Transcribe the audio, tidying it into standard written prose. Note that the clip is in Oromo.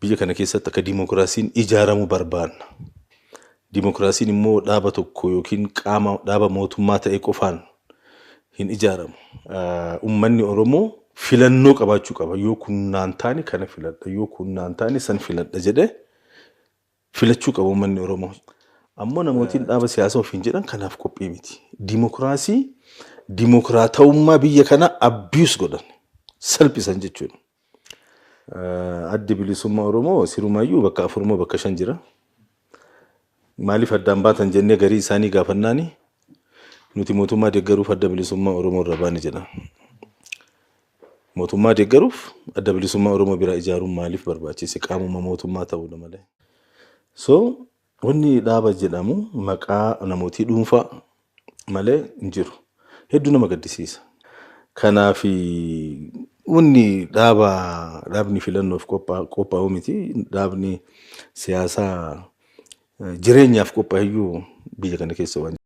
Biyya kana keessatti akka dimokiraasiin ijaaramu barbaanna. Dimokiraasiin immoo dhaaba tokko yookiin qaama dhaaba mootummaa ta'e qofaan hin ijaaramu. Uummanni Oromoo filannoo qabaachuu qaba. Yoo kun naan taane kana filadha, yoo kun naan taane san filadha jedhee filachuu qaba uummanni Oromoo. Ammoo namootiin dhaaba siyaasaa ofiin jedhan kanaaf qophii miti. Dimokiraasii, dimokiraatawummaa biyya kana abuse godhan, salphisan jechuudha. Addi Bilisummaa Oromoo sirumayyuu bakka afurmoo bakka shan jira. Maaliif addaan baatan jennee garii isaanii gaafannaani, nuti mootummaa deeggaruuf Adda Bilisummaa Oromoo irra baane jedha. Mootummaa deeggaruuf Adda Bilisummaa Oromoo biraa ijaaruun maaliif barbaachise? Qaamuma mootummaa ta'uudha malee. So wanni dhaaba jedhamu maqaa namootii dhuunfaa malee hin jiru. Hedduu nama gaddisiisa. Kanaaf wanni dhaaba, dhaabni filannoof qophaa'u miti. Dhaabni siyaasaa jireenyaaf qophaa'eyyuu biyya kana keessa waan